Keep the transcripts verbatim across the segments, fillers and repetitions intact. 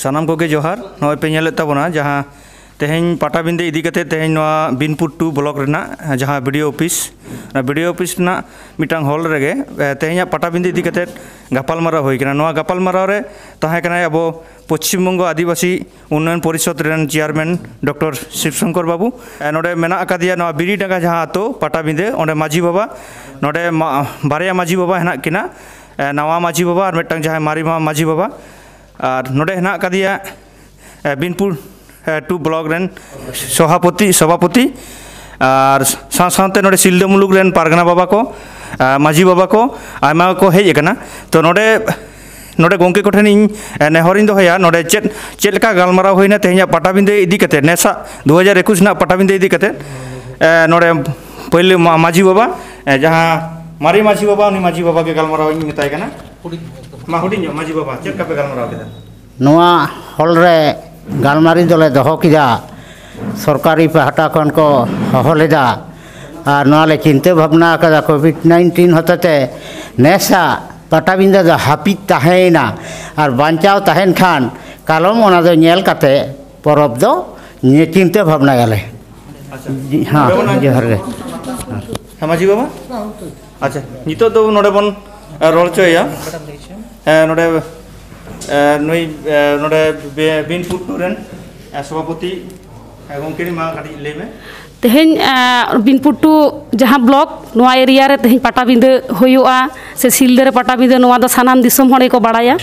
ᱥᱟᱱᱟᱢ ᱠᱚᱜᱮ ᱡᱚᱦᱟᱨ᱾ ᱱᱚᱜᱼᱚᱭ ᱯᱮ ᱧᱮᱞᱮᱫ ᱛᱟᱵᱚᱱᱟ ᱡᱟᱦᱟᱸ ᱛᱮᱦᱮᱧ ᱯᱟᱴᱟᱵᱤᱸᱫᱟᱹ ᱤᱫᱤ ᱠᱟᱛᱮ ᱛᱮᱦᱮᱧ ᱱᱚᱣᱟ ᱵᱤᱱᱯᱩᱨ ᱴᱩ ᱵᱞᱚᱠ ᱨᱮᱱᱟᱜ ᱡᱟᱦᱟᱸ ᱵᱤᱰᱤᱳ ᱚᱯᱷᱤᱥ, ᱚᱱᱟ ᱵᱤᱰᱤᱳ ᱚᱯᱷᱤᱥ ᱨᱮᱱᱟᱜ ᱢᱤᱫᱴᱟᱝ ᱦᱚᱞ ᱨᱮᱜᱮ, ᱮ, ᱛᱮᱦᱮᱧᱟᱜ ᱯᱟᱴᱟᱵᱤᱸᱫᱟᱹ ᱤᱫᱤ ᱠᱟᱛᱮ ᱜᱟᱯᱟᱞᱢᱟᱨᱟᱣ ᱦᱩᱭ ᱠᱟᱱᱟ᱾ ᱱᱚᱣᱟ ᱜᱟᱯᱟᱞᱢᱟᱨᱟᱣ ᱨᱮ ᱛᱟᱦᱮᱸ ᱠᱟᱱᱟᱭ ᱟᱵᱚ ᱯᱚᱪᱷᱤᱢ ᱵᱚᱝᱜᱚ ᱟᱹᱫᱤᱵᱟᱹᱥᱤ ᱩᱱᱱᱚᱭᱚᱱ ᱯᱚᱨᱤᱥᱚᱫᱽ ᱨᱮᱱ ᱪᱮᱭᱟᱨᱢᱮᱱ ᱰᱚᱠᱴᱚᱨ ᱥᱤᱵ ᱥᱚᱝᱠᱚᱨ ᱵᱟᱵᱩ᱾ ᱮ, ᱱᱚᱰᱮ ᱢᱮᱱᱟᱜ ᱟᱠᱟᱫᱮᱭᱟ ᱱᱚᱣᱟ ᱵᱤᱨᱤᱰᱟᱸᱜᱟ ᱡᱟᱦᱟᱸ ᱟᱛᱳ ᱯᱟᱴᱟᱵᱤᱸᱫᱟᱹ, ᱚᱸᱰᱮ ᱢᱟᱹᱡᱷᱤ ᱵᱟᱵᱟ, ᱱᱚᱰᱮ ᱢᱟ-, ᱵᱟᱨᱭᱟ ᱢᱟᱹᱡᱷᱤ ᱵᱟᱵᱟ ᱦᱮᱱᱟᱜ ᱠᱤᱱᱟ, ᱮ, ᱱᱟᱣᱟ ᱢᱟᱹᱡᱷᱤ ᱵᱟᱵᱟ ᱟᱨ ᱢᱤᱫᱴᱟᱝ ᱡᱟᱦᱟᱸᱭ ᱢᱟᱨᱮ ᱢᱟ-, ᱢᱟᱹᱡᱷᱤ ᱵᱟᱵᱟ᱾ ᱟᱨ ᱱᱚᱰᱮ ᱦᱮᱱᱟᱜ ᱟᱠᱟᱫᱮᱭᱟ, ᱮ, ᱵᱤᱱᱯᱩᱨ, ᱮ, ᱴᱩ ᱵᱞᱚᱠ ᱨᱮᱱ ᱥᱚᱵᱷᱟᱯᱚᱛᱤ, ᱥᱚᱵᱷᱟᱯᱚᱛᱤ, ᱟᱨ ᱥᱟᱶ ᱥᱟᱶᱛᱮ ᱱᱚᱰᱮ ᱥᱤᱞᱫᱟᱹ ᱢᱩᱞᱩᱠ ᱨᱮᱱ ᱯᱟᱨᱜᱟᱱᱟ ᱵᱟᱵᱟ ᱠᱚ, ᱮ, ᱢᱟᱹᱡᱷᱤ ᱵᱟᱵᱟ ᱠᱚ, ᱟᱭᱢᱟ ᱠᱚ ᱦᱮᱡ ᱟᱠᱟᱱᱟ᱾ ᱛᱚ ᱱᱚᱰᱮ, ᱱᱚᱰᱮ ᱜᱚᱢᱠᱮ ᱠᱚᱴᱷᱮᱱ ᱤᱧ, ᱮ, ᱱᱮᱦᱚᱨᱤᱧ ᱫᱚᱦᱚᱭᱟ, ᱱᱚᱰᱮ ᱪᱮᱫ, ᱪᱮᱫ ᱞᱮᱠᱟ ᱜᱟᱞᱢᱟᱨᱟᱣ ᱦᱩᱭᱱᱟ ᱛᱮᱦᱮᱧᱟᱜ ᱯᱟᱴᱟᱵᱤᱸᱫᱟᱹ ᱤᱫᱤ ᱠᱟᱛᱮ, ᱱᱮᱥᱟᱜ ᱫᱩ ᱦᱟᱡᱟᱨ ᱮᱠᱩᱥ ᱨᱮᱱᱟᱜ ᱯᱟᱴᱟᱵᱤᱸᱫᱟᱹ ᱤᱫᱤ ᱠᱟᱛᱮ, ᱮ, ᱱᱚᱰᱮ ᱯᱳᱭᱞᱳ ᱢᱟ-, ᱢᱟᱹᱡᱷᱤ ᱵᱟᱵᱟ, ᱮ, ᱡᱟᱦᱟᱸ ᱢᱟᱨᱮ ᱢᱟᱹᱡᱷᱤ ᱵᱟᱵᱟ, ᱩᱱᱤ ᱢᱟᱹᱡᱷᱤ ᱵᱟᱵᱟ ᱜᱮ ᱜᱟᱞᱢᱟᱨᱟᱣ ᱤᱧ ᱢᱮᱛᱟᱭ ᱠᱟᱱᱟ᱾ ᱢᱟ ᱦᱩᱰᱤᱧ ᱧᱚᱜ ᱢᱟᱹᱡᱷᱤ ᱵᱟᱵᱟ, ᱪᱮᱫ ᱞᱮᱠᱟ ᱯᱮ ᱜᱟᱞᱢᱟᱨᱟᱣ ᱠᱮᱫᱟ? ᱱᱚᱣᱟ ᱦᱚᱞ ᱨᱮ ᱜᱟᱞᱢᱟᱨᱟᱣ ᱫᱚᱞᱮ ᱫᱚᱦᱚ ᱠᱮᱫᱟ, ᱥᱚᱨᱠᱟᱨᱤ ᱯᱟᱦᱴᱟ ᱠᱷᱚᱱ ᱠᱚ ᱦᱚᱦᱚ ᱞᱮᱫᱟ, ᱟᱨ ᱱᱚᱣᱟ ᱞᱮ ᱪᱤᱱᱛᱟᱹ ᱵᱷᱟᱵᱽᱱᱟ ᱟᱠᱟᱫᱟ, ᱠᱳᱵᱷᱤᱰ ᱱᱟᱭᱤᱱᱴᱤᱱ ᱦᱚᱛᱮᱛᱮ ᱱᱮᱥᱟᱜ ᱯᱟᱴᱟᱵᱤᱸᱫᱟᱹ ᱫᱚ ᱦᱟᱹᱯᱤᱫ ᱛᱟᱦᱮᱸᱭᱮᱱᱟ, ᱟᱨ ᱵᱟᱧᱪᱟᱣ ᱛᱟᱦᱮᱱ ᱠᱷᱟᱱ ᱠᱟᱞᱚᱢ ᱚᱱᱟ ᱫᱚ ᱧᱮᱞ ᱠᱟᱛᱮ ᱯᱚᱨᱚᱵᱽ ᱫᱚ ᱧᱮ-, ᱪᱤᱱᱛᱟᱹ ᱵᱷᱟᱵᱽᱱᱟᱭᱟᱞᱮ᱾ ᱟᱪᱪᱷᱟ᱾ ᱡᱤ-, ᱦᱮᱸ, ᱱᱚᱰᱮ ᱵᱚᱱ ᱡᱚᱦᱟᱨ ᱜᱮ᱾ ᱦᱮᱸ, ᱢᱟᱹᱡᱷᱤ ᱵᱟᱵᱟ? ᱟᱪᱪᱷᱟ, ᱱᱤᱛᱚᱜ ᱫᱚ ᱱᱚᱰᱮ ᱵᱚᱱ, ᱮ, ᱨᱚᱲ ᱦᱚᱪᱚᱭᱮᱭᱟ᱾ ᱮ, ᱱᱚᱰᱮ, ᱮ, ᱱᱩᱭ, ᱮ, ᱱᱚᱰᱮ ᱵᱮ-, ᱵᱤᱱᱯᱩᱨ ᱴᱩ ᱨᱮᱱ, ᱮ, ᱥᱚᱵᱷᱟᱯᱚᱛᱤ, ᱮ, ᱜᱚᱢᱠᱮ, ᱢᱟ ᱠᱟᱹᱴᱤᱡ ᱞᱟᱹᱭ ᱢᱮ᱾ ᱛᱮᱦᱮᱧ, ᱮ, ᱵᱤᱱᱯᱩᱨ ᱴᱩ ᱡᱟᱦᱟᱸ ᱵᱞᱚᱠ, ᱱᱚᱣᱟ ᱮᱨᱤᱭᱟ ᱨᱮ ᱛᱮᱦᱮᱧ ᱯᱟᱴᱟᱵᱤᱸᱫᱟᱹ ᱦᱩᱭᱩᱜᱼᱟ, ᱥᱮ ᱥᱤᱞᱫᱟᱹ ᱨᱮ ᱯᱟᱴᱟᱵᱤᱸᱫᱟᱹ, ᱱᱚᱣᱟ ᱫᱚ ᱥᱟᱱᱟᱢ ᱫᱤᱥᱚᱢ ᱦᱚᱲ ᱜᱮᱠᱚ ᱵᱟᱲᱟᱭᱟ᱾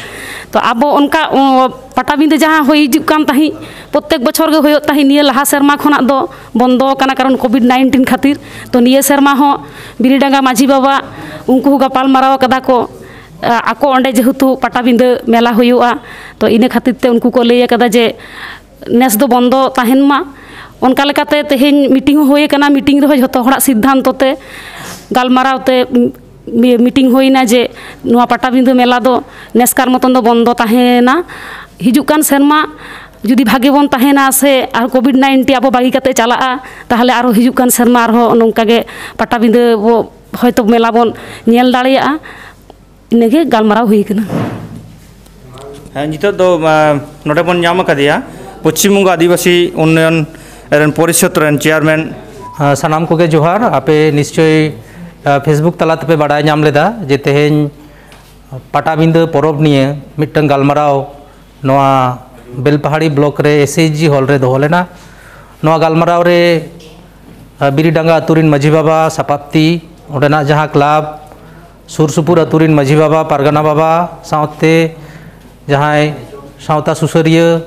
ᱛᱚ ᱟᱵᱚ ᱚᱱᱠᱟ, ᱚ, ᱯᱟᱴᱟᱵᱤᱸᱫᱟᱹ ᱡᱟᱦᱟᱸ ᱦᱩᱭ ᱦᱤᱡᱩᱜ ᱠᱟᱱ ᱛᱟᱦᱮᱸᱫ, ᱯᱨᱚᱛᱮᱠ ᱵᱚᱪᱷᱚᱨ ᱜᱮ ᱦᱩᱭᱩᱜ ᱛᱟᱦᱮᱸᱫ, ᱱᱤᱭᱟᱹ ᱞᱟᱦᱟ ᱥᱮᱨᱢᱟ ᱠᱷᱚᱱᱟᱜ ᱫᱚ ᱵᱚᱱᱫᱚ ᱟᱠᱟᱱᱟ, ᱠᱟᱨᱚᱱ ᱠᱳᱵᱷᱤᱰ ᱱᱟᱭᱤᱱᱴᱤᱱ ᱠᱷᱟᱹᱛᱤᱨ᱾ ᱛᱚ ᱱᱤᱭᱟᱹ ᱥᱮᱨᱢᱟ ᱦᱚᱸ ᱵᱤᱨᱤᱰᱟᱸᱜᱟ ᱢᱟᱹᱡᱷᱤ ᱵᱟᱵᱟ, ᱩᱱᱠᱩ ᱦᱚᱸ ᱜᱟᱯᱟᱞ ᱢᱟᱨᱟᱣ ᱠᱟᱫᱟ ᱠᱚ, ᱟ-, ᱟᱠᱚ ᱚᱸᱰᱮ ᱡᱮᱦᱮᱛᱩ ᱯᱟᱴᱟᱵᱤᱸᱫᱟᱹ ᱢᱮᱞᱟ ᱦᱩᱭᱩᱜᱼᱟ, ᱛᱚ ᱤᱱᱟᱹ ᱠᱷᱟᱹᱛᱤᱨ ᱛᱮ ᱩᱱᱠᱩ ᱠᱚ ᱞᱟᱹᱭ ᱟᱠᱟᱫᱟ ᱡᱮ ᱱᱮᱥ ᱫᱚ ᱵᱚᱱᱫᱚ ᱛᱟᱦᱮᱱ ᱢᱟ᱾ ᱚᱱᱠᱟ ᱞᱮᱠᱟᱛᱮ ᱛᱮᱦᱮᱧ ᱢᱤᱴᱤᱝ ᱦᱚᱸ ᱦᱩᱭ ᱟᱠᱟᱱᱟ, ᱢᱤᱴᱤᱝ ᱨᱮᱦᱚᱸ ᱡᱷᱚᱛᱚ ᱦᱚᱲᱟᱜ ᱥᱤᱫᱽᱫᱷᱟᱱᱛᱚ ᱛᱮ, ᱜᱟᱞᱢᱟᱨᱟᱣ ᱛᱮ, ᱢᱤ-, ᱢᱤᱴᱤᱝ ᱦᱩᱭᱱᱟ ᱡᱮ ᱱᱚᱣᱟ ᱯᱟᱴᱟᱵᱤᱸᱫᱟᱹ ᱢᱮᱞᱟ ᱫᱚ ᱱᱮᱥᱠᱟᱨ ᱢᱚᱛᱚᱱ ᱫᱚ ᱵᱚᱱᱫᱚ ᱛᱟᱦᱮᱱᱟ᱾ ᱦᱤᱡᱩᱜ ᱠᱟᱱ ᱥᱮᱨᱢᱟ ᱡᱩᱫᱤ ᱵᱷᱟᱜᱮ ᱵᱚᱱ ᱛᱟᱦᱮᱱᱟ ᱥᱮ ᱟᱨ ᱠᱳᱵᱷᱤᱰ ᱱᱟᱭᱤᱱᱴᱤᱱ ᱟᱵᱚ ᱵᱟᱹᱜᱤ ᱠᱟᱛᱮ ᱪᱟᱞᱟᱜᱼᱟ, ᱛᱟᱦᱚᱞᱮ ᱟᱨᱦᱚᱸ ᱦᱤᱡᱩᱜ ᱠᱟᱱ ᱥᱮᱨᱢᱟ ᱟᱨᱦᱚᱸ ᱱᱚᱝᱠᱟ ᱜᱮ ᱯᱟᱴᱟᱵᱤᱸᱫᱟᱹ ᱵᱚ, ᱦᱚᱭᱛᱳ ᱢᱮᱞᱟ ᱵᱚᱱ ᱧᱮᱞ ᱫᱟᱲᱮᱭᱟᱜᱼᱟ᱾ ᱤᱱᱟᱹᱜᱮ ᱜᱟᱞᱢᱟᱨᱟᱣ ᱦᱩᱭ ᱠᱟᱱᱟ᱾ ᱱᱤᱛᱚᱜ ᱫᱚ ᱱᱚᱰᱮ ᱵᱚᱱ ᱧᱟᱢ ᱟᱠᱟᱫᱮᱭᱟ ᱯᱚᱪᱷᱤᱢ ᱵᱚᱝᱜᱚ ᱟᱹᱫᱤᱵᱟᱹᱥᱤ ᱩᱱᱱᱚᱭᱚᱱ ᱨᱮᱱ ᱯᱚᱨᱤᱥᱚᱫ ᱨᱮᱱ ᱪᱮᱭᱟᱨᱢᱮᱱ᱾ ᱥᱟᱱᱟᱢ ᱠᱚᱜᱮ ᱡᱚᱦᱟᱨ᱾ ᱟᱯᱮ ᱱᱤᱥᱪᱚᱭ Facebook ᱛᱟᱞᱟ ᱛᱮᱯᱮ ᱵᱟᱰᱟᱭ ᱧᱟᱢ ᱞᱮᱫᱟ ᱡᱮ ᱛᱮᱦᱮᱧ ᱯᱟᱴᱟᱵᱤᱸᱫᱟᱹ ᱯᱚᱨᱚᱵᱽ ᱱᱤᱭᱮ ᱢᱤᱫᱴᱟᱝ ᱜᱟᱞᱢᱟᱨᱟᱣ ᱱᱚᱣᱟ ᱵᱮᱞᱯᱟᱦᱟᱲᱤ ᱵᱞᱚᱠ ᱨᱮ SHG ᱦᱚᱞ ᱨᱮ ᱫᱚᱦᱚ ᱞᱮᱱᱟ᱾ ᱱᱚᱣᱟ ᱜᱟᱞᱢᱟᱨᱟᱣ ᱨᱮ ᱵᱤᱨᱤᱰᱟᱸᱜᱟ ᱟᱹᱛᱩ ᱨᱮᱱ ᱢᱟᱹᱡᱷᱤ ᱵᱟᱵᱟ, ᱥᱟᱯᱟᱯᱛᱤ, ᱚᱸᱰᱮᱱᱟᱜ ᱡᱟᱦᱟᱸ ᱠᱞᱟᱵᱽ, ᱥᱩᱨ ᱥᱩᱯᱩᱨ ᱟᱹᱛᱩ ᱨᱮᱱ ᱢᱟᱹᱡᱷᱤ ᱵᱟᱵᱟ, ᱯᱟᱨᱜᱟᱱᱟ ᱵᱟᱵᱟ, ᱥᱟᱶᱛᱮ ᱡᱟᱦᱟᱸᱭ ᱥᱟᱶᱛᱟ ᱥᱩᱥᱟᱹᱨᱤᱭᱟᱹ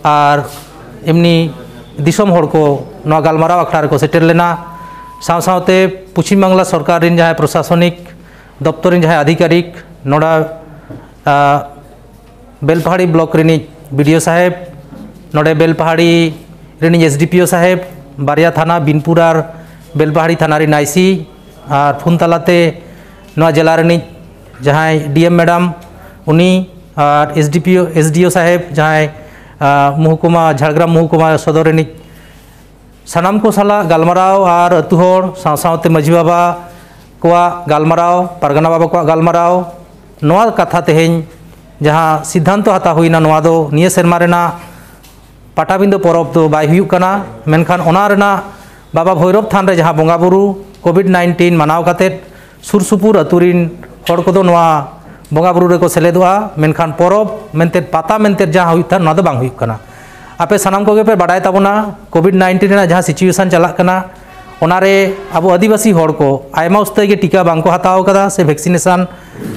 ᱟᱨ ᱮᱢᱱᱤ ᱫᱤᱥᱚᱢ ᱦᱚᱲ ᱠᱚ ᱱᱚᱣᱟ ᱜᱟᱞᱢᱟᱨᱟᱣ ᱟᱠᱷᱲᱟ ᱨᱮᱠᱚ ᱥᱮᱴᱮᱨ ᱞᱮᱱᱟ᱾ ᱥᱟᱶ ᱥᱟᱶᱛᱮ ᱯᱚᱪᱷᱤᱢ ᱵᱟᱝᱞᱟ ᱥᱚᱨᱠᱟᱨ ᱨᱮᱱ ᱡᱟᱦᱟᱸᱭ ᱯᱨᱚᱥᱟᱥᱚᱱᱤᱠ ᱫᱚᱯᱛᱚᱨ ᱨᱮᱱ ᱡᱟᱦᱟᱸᱭ ᱟᱫᱷᱤᱠᱟᱨᱤᱠ, ᱱᱚᱰᱮ ᱵᱮᱞᱯᱟᱦᱟᱲᱤ ᱵᱞᱚᱠ ᱨᱤᱱᱤᱡ BDO ᱥᱟᱦᱮᱵᱽ, ᱱᱚᱰᱮ ᱵᱮᱞᱯᱟᱦᱟᱲᱤ ᱨᱤᱱᱤᱡ SDPO ᱥᱟᱦᱮᱵᱽ, ᱵᱟᱨᱭᱟ ᱛᱷᱟᱱᱟ ᱵᱤᱱᱯᱩᱨ ᱟᱨ ᱵᱮᱞᱯᱟᱦᱟᱲᱤ ᱛᱷᱟᱱᱟ ᱨᱤᱱ IC, ᱟᱨ ᱯᱷᱳᱱ ᱛᱟᱞᱟᱛᱮ ᱱᱚᱣᱟ ᱡᱮᱞᱟ ᱨᱤᱱᱤᱡ ᱡᱟᱦᱟᱸᱭ DM ᱢᱮᱰᱟᱢ, ᱩᱱᱤ ᱟᱨ SDPO SDO ᱥᱟᱦᱮᱵᱽ, ᱡᱟᱦᱟᱸᱭ ᱢᱚᱦᱩᱠᱩᱢᱟ, ᱡᱷᱟᱲᱜᱨᱟᱢ ᱢᱚᱦᱩᱠᱩᱢᱟ ᱥᱚᱫᱚᱨ ᱨᱤᱱᱤᱡ ᱥᱟᱱᱟᱢ ᱠᱚ ᱥᱟᱞᱟᱜ ᱜᱟᱞᱢᱟᱨᱟᱣ ᱟᱨ ᱟᱹᱛᱩ ᱦᱚᱲ ᱥᱟᱶ ᱥᱟᱶᱛᱮ ᱢᱟᱹᱡᱷᱤ ᱵᱟᱵᱟ ᱠᱚᱣᱟᱜ ᱜᱟᱞᱢᱟᱨᱟᱣ, ᱯᱟᱨᱜᱟᱱᱟ ᱵᱟᱵᱟ ᱠᱚᱣᱟᱜ ᱜᱟᱞᱢᱟᱨᱟᱣ, ᱱᱚᱣᱟ ᱠᱟᱛᱷᱟ ᱛᱮᱦᱮᱧ ᱡᱟᱦᱟᱸ ᱥᱤᱫᱽᱫᱷᱟᱱᱛᱚ ᱦᱟᱛᱟᱣ ᱦᱩᱭᱱᱟ, ᱱᱚᱣᱟ ᱫᱚ ᱱᱤᱭᱟᱹ ᱥᱮᱨᱢᱟ ᱨᱮᱱᱟᱜ ᱯᱟᱴᱟᱵᱤᱸᱫᱟᱹ ᱯᱚᱨᱚᱵᱽ ᱫᱚ ᱵᱟᱭ ᱦᱩᱭᱩᱜ ᱠᱟᱱᱟ, ᱢᱮᱱᱠᱷᱟᱱ ᱚᱱᱟ ᱨᱮᱱᱟᱜ ᱵᱟᱵᱟ ᱵᱷᱳᱭᱨᱚᱵᱽ ᱛᱷᱟᱱ ᱨᱮ ᱡᱟᱦᱟᱸ ᱵᱚᱸᱜᱟ ᱵᱩᱨᱩ COVID nineteen ᱢᱟᱱᱟᱣ ᱠᱟᱛᱮᱫ ᱥᱩᱨ ᱥᱩᱯᱩᱨ ᱟᱹᱛᱩ ᱨᱤᱱ ᱦᱚᱲ ᱠᱚᱫᱚ ᱱᱚᱣᱟ ᱵᱚᱸᱜᱟ ᱵᱩᱨᱩ ᱨᱮᱠᱚ ᱥᱮᱞᱮᱫᱚᱜᱼᱟ, ᱢᱮᱱᱠᱷᱟᱱ ᱯᱚᱨᱚᱵᱽ ᱢᱮᱱᱛᱮ, ᱯᱟᱛᱟ ᱢᱮᱱᱛᱮ ᱡᱟᱦᱟᱸ ᱦᱩᱭᱩᱜ ᱛᱟᱦᱮᱸᱫ, ᱱᱚᱣᱟ ᱫᱚ ᱵᱟᱝ ᱦᱩᱭᱩᱜ ᱠᱟᱱᱟ᱾ ᱟᱯᱮ ᱥᱟᱱᱟᱢ ᱠᱚᱜᱮ ᱯᱮ ᱵᱟᱰᱟᱭ ᱛᱟᱵᱚᱱᱟ, COVID nineteen ᱨᱮᱱᱟᱜ ᱡᱟᱦᱟᱸ situation ᱪᱟᱞᱟᱜ ᱠᱟᱱᱟ, ᱚᱱᱟᱨᱮ ᱟᱵᱚ ᱟᱹᱫᱤᱵᱟᱹᱥᱤ ᱦᱚᱲ ᱠᱚ ᱟᱭᱢᱟ ᱩᱥᱛᱟᱹᱭ ᱜᱮ ᱴᱤᱠᱟ ᱵᱟᱝ ᱠᱚ ᱦᱟᱛᱟᱣ ᱠᱟᱫᱟ ᱥᱮ vaccination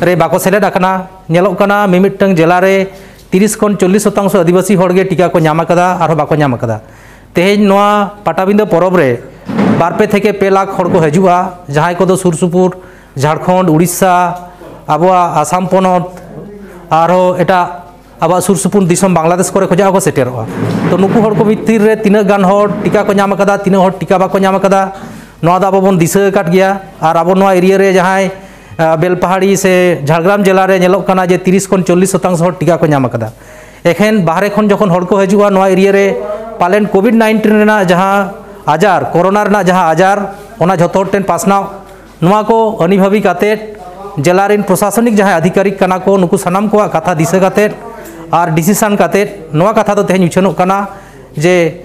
ᱨᱮ ᱵᱟᱠᱚ ᱥᱮᱞᱮᱫ ᱟᱠᱟᱱᱟ᱾ ᱧᱮᱞᱚᱜ ᱠᱟᱱᱟ, ᱢᱤᱢᱤᱫᱴᱟᱝ ᱡᱮᱞᱟ ᱨᱮ ᱛᱤᱨᱤᱥ ᱠᱷᱚᱱ ᱪᱚᱞᱞᱤᱥ ᱥᱚᱛᱟᱝᱥᱚ ᱟᱹᱫᱤᱵᱟᱹᱥᱤ ᱦᱚᱲ ᱜᱮ ᱴᱤᱠᱟ ᱠᱚ ᱧᱟᱢ ᱟᱠᱟᱫᱟ, ᱟᱨᱦᱚᱸ ᱵᱟᱠᱚ ᱧᱟᱢ ᱟᱠᱟᱫᱟ᱾ ᱛᱮᱦᱮᱧ ᱱᱚᱣᱟ ᱯᱟᱴᱟᱵᱤᱸᱫᱟᱹ ᱯᱚᱨᱚᱵᱽ ᱨᱮ ᱵᱟᱨ ᱯᱮ ᱛᱷᱮᱠᱮ ᱯᱮ ᱞᱟᱠᱷ ᱦᱚᱲ ᱠᱚ ᱦᱤᱡᱩᱜᱼᱟ, ᱡᱟᱦᱟᱸᱭ ᱠᱚᱫᱚ ᱥᱩᱨ ᱥᱩᱯᱩᱨ ᱡᱷᱟᱲᱠᱷᱚᱸᱰ, ᱩᱲᱤᱥᱥᱟ, ᱟᱵᱚᱣᱟᱜ ᱟᱥᱟᱢ ᱯᱚᱱᱚᱛ, ᱟᱨᱦᱚᱸ ᱮᱴᱟᱜ ᱟᱵᱚᱣᱟᱜ ᱥᱩᱨ ᱥᱩᱯᱩᱨ ᱫᱤᱥᱚᱢ ᱵᱟᱝᱞᱟᱫᱮᱥ ᱠᱚᱨᱮ ᱠᱷᱚᱱᱟᱜ ᱦᱚᱸᱠᱚ ᱥᱮᱴᱮᱨᱚᱜᱼᱟ᱾ ᱛᱚ, ᱱᱩᱠᱩ ᱦᱚᱲ ᱠᱚ ᱵᱷᱤᱛᱤᱨ ᱨᱮ ᱛᱤᱱᱟᱹᱜ ᱜᱟᱱ ᱦᱚᱲ ᱴᱤᱠᱟ ᱠᱚ ᱧᱟᱢ ᱟᱠᱟᱫᱟ, ᱛᱤᱱᱟᱹᱜ ᱦᱚᱲ ᱴᱤᱠᱟ ᱵᱟᱠᱚ ᱧᱟᱢ ᱟᱠᱟᱫᱟ, ᱱᱚᱣᱟ ᱫᱚ ᱟᱵᱚ ᱵᱚᱱ ᱫᱤᱥᱟᱹ ᱟᱠᱟᱫ ᱜᱮᱭᱟ᱾ ᱟᱨ ᱟᱵᱚ ᱱᱚᱣᱟ ᱮᱨᱤᱭᱟ ᱨᱮ ᱡᱟᱦᱟᱸᱭ, ᱟᱸ, ᱵᱮᱞᱯᱟᱦᱟᱲᱤ ᱥᱮ ᱡᱷᱟᱲᱜᱨᱟᱢ ᱡᱮᱞᱟ ᱨᱮ ᱧᱮᱞᱚᱜ ᱠᱟᱱᱟ ᱡᱮ ᱛᱤᱨᱤᱥ ᱠᱷᱚᱱ ᱪᱚᱞᱞᱤᱥ ᱥᱚᱛᱟᱝᱥᱚ ᱦᱚᱲ ᱴᱤᱠᱟ ᱠᱚ ᱧᱟᱢ ᱟᱠᱟᱫᱟ᱾ ᱮᱠᱷᱮᱱ ᱵᱟᱦᱨᱮ ᱠᱷᱚᱱ ᱡᱚᱠᱷᱚᱱ ᱦᱚᱲ ᱠᱚ ᱦᱤᱡᱩᱜᱼᱟ, ᱱᱚᱣᱟ ᱮᱨᱤᱭᱟ ᱨᱮ ᱯᱟᱞᱮᱱ COVID nineteen ᱨᱮᱱᱟᱜ ᱡᱟᱦᱟᱸ ᱟᱡᱟᱨ, ᱠᱳᱨᱳᱱᱟ ᱨᱮᱱᱟᱜ ᱡᱟᱦᱟᱸ ᱟᱡᱟᱨ, ᱚᱱᱟ ᱡᱷᱚᱛᱚ ᱦᱚᱲ ᱴᱷᱮᱱ ᱯᱟᱥᱱᱟᱣ, ᱱᱚᱣᱟ ᱠᱚ ᱟᱹᱱᱤᱵᱷᱟᱹᱵᱤ ᱠᱟᱛᱮᱫ, ᱡᱮᱞᱟ ᱨᱮᱱ ᱯᱨᱚᱥᱟᱥᱚᱱᱤᱠ ᱡᱟᱦᱟᱸᱭ ᱟᱫᱷᱤᱠᱟᱨᱤᱠ ᱠᱟᱱᱟ ᱠᱚ, ᱱᱩᱠᱩ ᱥᱟᱱᱟᱢ ᱠᱚᱣᱟᱜ ᱠᱟᱛᱷᱟ ᱫᱤᱥᱟᱹ ᱠᱟᱛᱮᱫ ᱟᱨ ᱰᱤᱥᱤᱥᱚᱱ ᱠᱟᱛᱮᱫ ᱱᱚᱣᱟ ᱠᱟᱛᱷᱟ ᱫᱚ ᱛᱮᱦᱮᱧ ᱩᱪᱷᱟᱹᱱᱚᱜ ᱠᱟᱱᱟ ᱡᱮ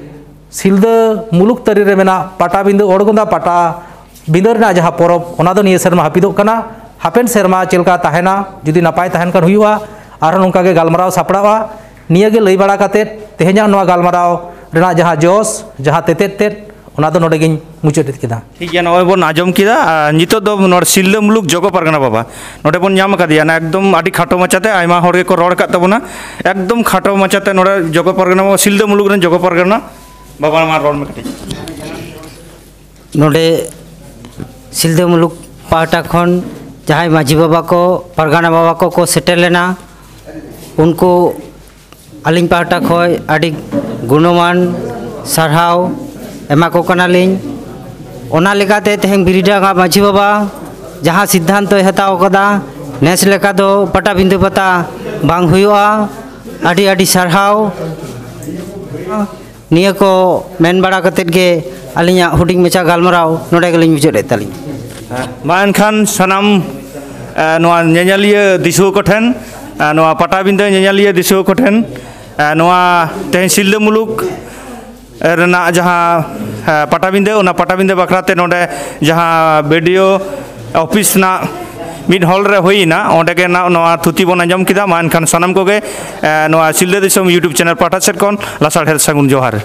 ᱥᱤᱞᱫᱟᱹ ᱢᱩᱞᱩᱠ ᱛᱟᱹᱨᱤ ᱨᱮ ᱢᱮᱱᱟᱜ ᱯᱟᱴᱟᱵᱤᱸᱫᱟᱹ ᱚᱲᱜᱚᱸᱫᱟ ᱯᱟᱴᱟ ᱵᱤᱸᱫᱟᱹ ᱨᱮᱱᱟᱜ ᱡᱟᱦᱟᱸ ᱯᱚᱨᱚᱵᱽ, ᱚᱱᱟ ᱫᱚ ᱱᱤᱭᱟᱹ ᱥᱮᱨᱢᱟ ᱦᱟᱹᱯᱤᱫᱚᱜ ᱠᱟᱱᱟ᱾ ᱦᱟᱯᱮᱱ ᱥᱮᱨᱢᱟ ᱪᱮᱫ ᱞᱮᱠᱟ ᱛᱟᱦᱮᱱᱟ, ᱡᱩᱫᱤ ᱱᱟᱯᱟᱭ ᱛᱟᱦᱮᱱ ᱠᱷᱟᱱ ᱦᱩᱭᱩᱜᱼᱟ, ᱟᱨᱦᱚᱸ ᱱᱚᱝᱠᱟ ᱜᱮ ᱜᱟᱞᱢᱟᱨᱟᱣ ᱥᱟᱯᱲᱟᱜᱼᱟ᱾ ᱱᱤᱭᱟᱹ ᱜᱮ ᱞᱟᱹᱭ ᱵᱟᱲᱟ ᱠᱟᱛᱮᱫ ᱛᱮᱦᱮᱧᱟᱜ ᱱᱚᱣᱟ ᱜᱟᱞᱢᱟᱨᱟᱣ ᱨᱮᱱᱟᱜ ᱡᱟᱦᱟᱸ ᱡᱚᱥ, ᱡᱟᱦᱟᱸ ᱛᱮᱛᱮᱫ ᱛᱮᱫ, ᱚᱱᱟ ᱫᱚ ᱱᱚᱰᱮ ᱜᱤᱧ ᱢᱩᱪᱟᱹᱫ ᱠᱮᱫᱟ᱾ ᱴᱷᱤᱠ ᱜᱮᱭᱟ, ᱱᱚᱜᱼᱚᱭ ᱵᱚᱱ ᱟᱸᱡᱚᱢ ᱠᱮᱫᱟ᱾ ᱟᱨ ᱱᱤᱛᱚᱜ ᱫᱚ ᱱᱚᱰᱮ ᱥᱤᱞᱫᱟᱹ ᱢᱩᱞᱩᱠ ᱡᱚᱜᱚ ᱯᱟᱨᱜᱟᱱᱟ ᱵᱟᱵᱟ, ᱱᱚᱰᱮ ᱵᱚᱱ ᱧᱟᱢ ᱟᱠᱟᱫᱮᱭᱟ᱾ ᱚᱱᱟ ᱮᱠᱫᱚᱢ ᱟᱹᱰᱤ ᱠᱷᱟᱴᱚ ᱢᱟᱪᱷᱟᱛᱮ ᱟᱭᱢᱟ ᱦᱚᱲ ᱜᱮᱠᱚ ᱨᱚᱲ ᱟᱠᱟᱫ ᱛᱟᱵᱚᱱᱟ, ᱮᱠᱫᱚᱢ ᱠᱷᱟᱴᱚ ᱢᱟᱪᱷᱟᱛᱮ ᱱᱚᱰᱮ ᱡᱚᱜᱚ ᱯᱟᱨᱜᱟᱱᱟ ᱵᱟᱵᱟ, ᱥᱤᱞᱫᱟᱹ ᱢᱩᱞᱩᱠ ᱨᱮᱱ ᱡᱚᱜᱚ ᱯᱟᱨᱜᱟᱱᱟ ᱵᱟᱵᱟ, ᱢᱟ ᱨᱚᱲ ᱢᱮ ᱠᱟᱹᱴᱤᱡ᱾ ᱱᱚᱰᱮ ᱥᱤᱞᱫᱟᱹ ᱢᱩᱞᱩᱠ ᱯᱟᱦᱴᱟ ᱠᱷᱚᱱ ᱡᱟᱦᱟᱸᱭ ᱢᱟᱹᱡᱷᱤ ᱵᱟᱵᱟ ᱠᱚ, ᱯᱟᱨᱜᱟᱱᱟ ᱵᱟᱵᱟ ᱠᱚᱠᱚ ᱥᱮᱴᱮᱨ ᱞᱮᱱᱟ, ᱩᱱᱠᱩ ᱟᱹᱞᱤᱧ ᱯᱟᱦᱴᱟ ᱠᱷᱚᱱ ᱟᱹᱰᱤ ᱜᱩᱱᱚᱢᱟᱱ ᱥᱟᱨᱦᱟᱣ ᱮᱢᱟ ᱠᱚ ᱠᱟᱱᱟᱞᱤᱧ᱾ ᱚᱱᱟ ᱞᱮᱠᱟᱛᱮ ᱛᱮᱦᱮᱧ ᱵᱤᱨᱤᱰᱟᱸᱜᱟ ᱢᱟᱹᱡᱷᱤ ᱵᱟᱵᱟ ᱡᱟᱦᱟᱸ ᱥᱤᱫᱽᱫᱷᱟᱱᱛᱚᱭ ᱦᱟᱛᱟᱣ ᱠᱟᱫᱟ, ᱱᱮᱥ ᱞᱮᱠᱟ ᱫᱚ ᱯᱟᱴᱟᱵᱤᱸᱫᱷᱟᱹ ᱯᱟᱛᱟ ᱵᱟᱝ ᱦᱩᱭᱩᱜᱼᱟ, ᱟᱹᱰᱤ ᱟᱹᱰᱤ ᱥᱟᱨᱦᱟᱣ᱾ ᱱᱤᱭᱟᱹ ᱠᱚ ᱢᱮᱱ ᱵᱟᱲᱟ ᱠᱟᱛᱮᱫ ᱜᱮ ᱟᱹᱞᱤᱧᱟᱜ ᱦᱩᱰᱤᱧ ᱢᱟᱪᱷᱟ ᱜᱟᱞᱢᱟᱨᱟᱣ ᱱᱚᱰᱮ ᱜᱮᱞᱤᱧ ᱢᱩᱪᱟᱹᱫ ᱮᱫ ᱛᱟᱹᱞᱤᱧᱟ᱾ ᱢᱟ ᱮᱱᱠᱷᱟᱱ ᱥᱟᱱᱟᱢ, ᱮ, ᱱᱚᱣᱟ ᱧᱮᱧᱮᱞᱤᱭᱟᱹ ᱫᱤᱥᱩᱣᱟᱹ ᱠᱚᱴᱷᱮᱱ, ᱮ, ᱱᱚᱣᱟ ᱯᱟᱴᱟᱵᱤᱸᱫᱟᱹ ᱧᱮᱧᱮᱞᱤᱭᱟᱹ ᱫᱤᱥᱩᱣᱟᱹ ᱠᱚᱴᱷᱮᱱ, ᱮ, ᱱᱚᱣᱟ ᱛᱮᱦᱮᱧ ᱥᱤᱞᱫᱟᱹ ᱢᱩᱞᱩᱠ ᱨᱮᱱᱟᱜ ᱡᱟᱦᱟᱸ, ᱮ, ᱯᱟᱴᱟᱵᱤᱸᱫᱟᱹ, ᱚᱱᱟ ᱯᱟᱴᱟᱵᱤᱸᱫᱟᱹ ᱵᱟᱠᱷᱨᱟ ᱛᱮ ᱱᱚᱰᱮ ᱡᱟᱦᱟᱸ ᱵᱤ ᱰᱤ ᱳ ᱚᱯᱷᱤᱥ ᱨᱮᱱᱟᱜ ᱢᱤᱫ ᱦᱚᱞ ᱨᱮ ᱦᱩᱭ ᱮᱱᱟ, ᱚᱸᱰᱮ ᱜᱮ ᱱᱟ-, ᱱᱚᱣᱟ ᱛᱷᱩᱛᱤ ᱵᱚᱱ ᱟᱸᱡᱚᱢ ᱠᱮᱫᱟ᱾ ᱢᱟ ᱮᱱᱠᱷᱟᱱ ᱥᱟᱱᱟᱢ ᱠᱚᱜᱮ, ᱮ, ᱱᱚᱣᱟ ᱥᱤᱞᱫᱟᱹ ᱫᱤᱥᱚᱢ YouTube ᱪᱮᱱᱮᱞ ᱯᱟᱦᱴᱟ ᱥᱮᱫ ᱠᱷᱚᱱ ᱞᱟᱥᱟᱲᱦᱮᱫ ᱥᱟᱹᱜᱩᱱ ᱡᱚᱦᱟᱨ᱾